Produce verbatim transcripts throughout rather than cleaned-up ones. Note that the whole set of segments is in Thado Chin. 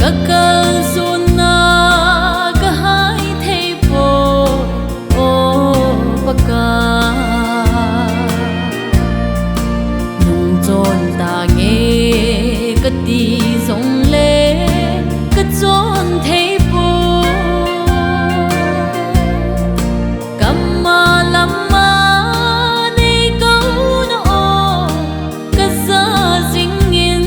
Ka kalsonna ka hai thei poi, O Pakai. Nungchon tange ka ti jongle ka chon thei poi. Kama lama nei kouna o ka ja jingin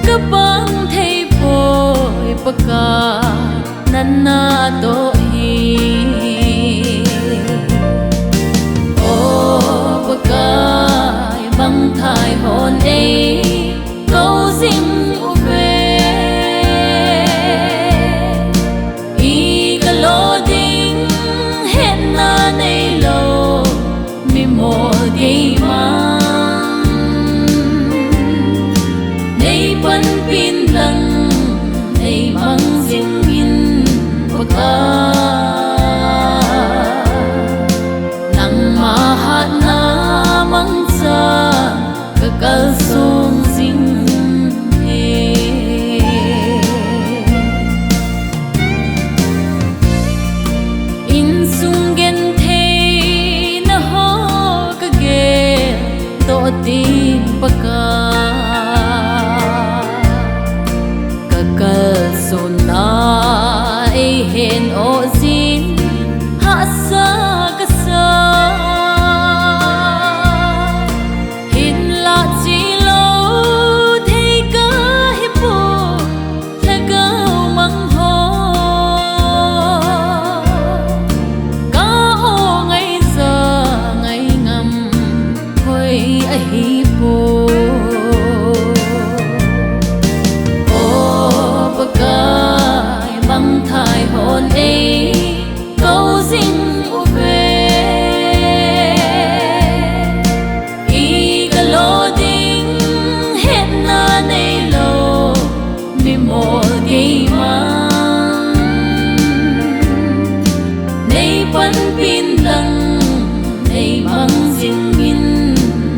ka pang thei poi, Pakai nana toh hi. O Pakai, mangthai hon ei kou jing uve. I ka lo ding hetna neilou, mi mol keima. Nei panpin lang nei mang jingin, Pakai. Nangma hatna mangchan ka kalsong jing e. Insung gentheina ho ka gel toh ding, Pakai. Ka kalsonna ei hen o jin hahsa ka sa. Hinlah chi lo thei ka hi poi, lhagao mang ho ka o ngai ja ngai ngam hoi ahi poi. O Pakai, mangthai hon ei kou jing uve. I ka lo ding hetna neilou, mi mol keima. Nei panpin lang nei mang jingin,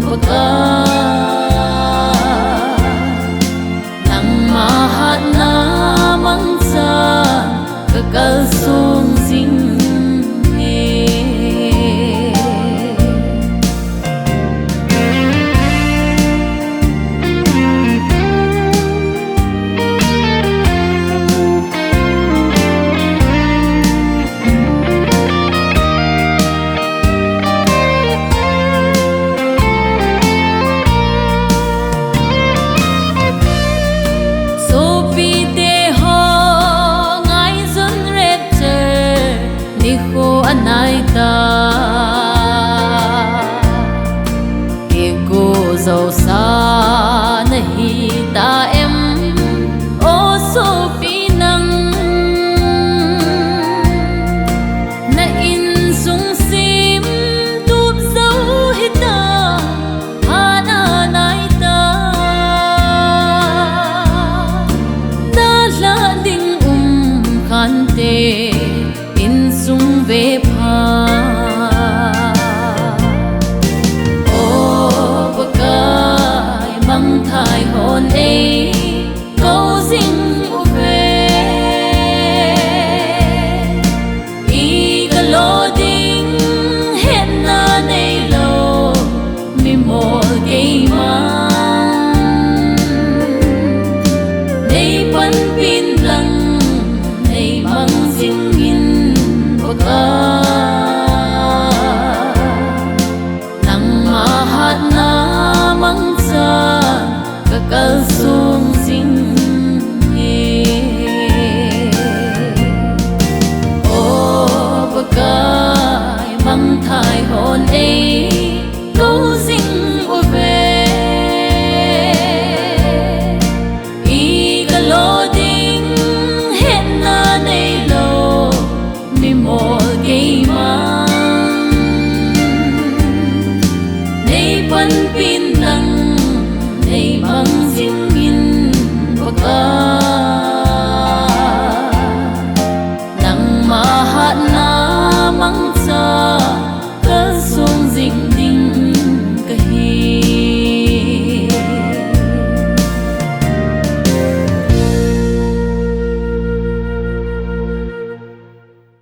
Pakai. Nangma hatna mangchan ka kalsong jing e. Sopite ho ngaijun rapture nikho anai ta. Kiko jousa nahi ta em, o sopi nang. Na insung simtup jou hita, hana nai ta. Dalha ding um khante, insung ve pha. O Pakai, mangthai hon ei kou jing uve. I ka lo ding hetna neilou, mi mol keima. Nei panpin